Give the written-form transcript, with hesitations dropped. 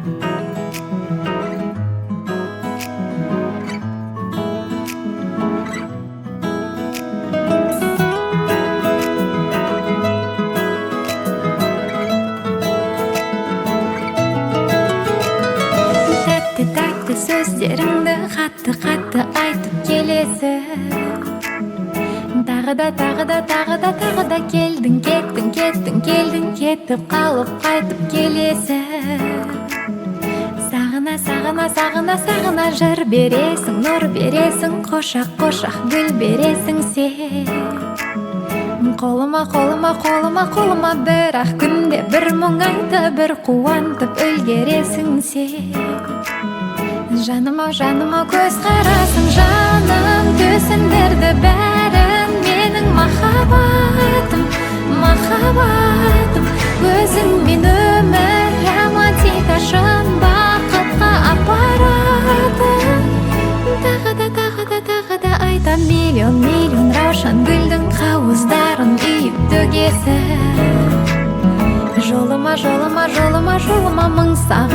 Тәтті тәтті сөздеріңді қатты қатты айтып келесің. Тағы да, тағы да, тағы да, тағы да келдің, кеттің, кеттің, келдің, кетіп қалып қайтып келесің. Сағына, сағына, сағына, сағына жыр бересің, нұр бересің, қошақ қошақ гүл бересің сен. Қолыма, қолыма, қолыма, қолыма бір ақ күнде бір мұңайтып, бір қуантып үлгересің сен. Жаным ау, жаным ау, көз қарасың, жаным түсіндірді бәрін. Менің махаббатым, махаббатым, өзіңмен өмір романтика, шын бақытқа апаратын. Тағы да, тағы да, тағы да айтам, миллион миллион раушан гүлдің қауыздарын үйіп төгесің. Жолыма, жолыма, жолыма, жолыма мың саған